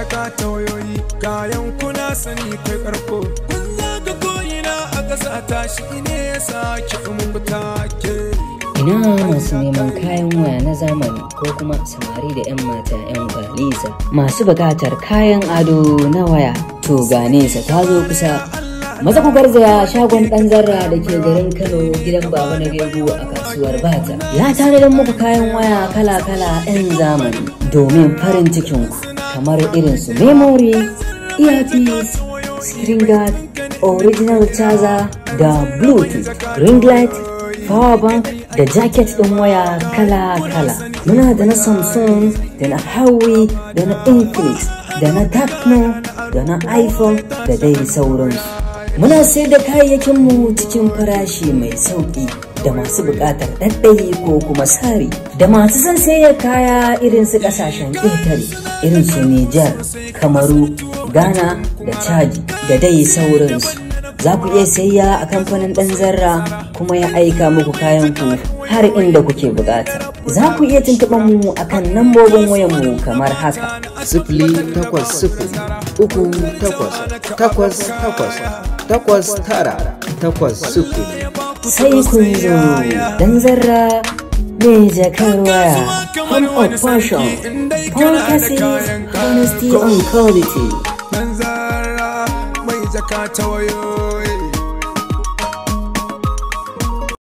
jaka ta wayoyi, kayan kuna sani kai karko. Kun zaga ko'ina a ƙasa ta, shi ne ya sake mun take. Ina masu neman kayan waya na zamani ko kuma samari da 'yan mata 'yan kwalisa masu bukatar kayan ado na waya? To, ga nesa ta zo kusa. Maza ku garzaya shagon Ɗan Zarra da ke garin Kano, gidan Baba na Gego a kasuwar Bata. Ya tanadar muku kayan waya kala-kala 'yan zamani domin farin cikinku, kamar irin su memory, earpiece, screen guard, original charger da bluetooth, ring light, power bank da jacket ɗin waya kala-kala. Muna da na Samsung da na Huawei da na Infinix da na Tecno da na iPhone da dai sauransu. Muna sayar da kayayyakinmu cikin farashi mai sauƙi da masu buƙatar ɗaɗɗayi ko kuma sari, da masu son sayar kaya irin su ƙasashen ƙetare, irin su Nijar, Kamaru, Ghana da Chad da dai sauransu. Za ku iya sayya a kamfanin Ɗan Zarra kuma ya aika muku kayan ku har inda kuke bukata. Za ku iya tuntuɓar mu akan lambobin wayanmu kamar haka: 08038888980. Sai kun zo. Ɗan Zarra mai jakar waya, home of fashion, Paul, honesty and quality. Ɗan Zarra mai jaka ta wayoyi.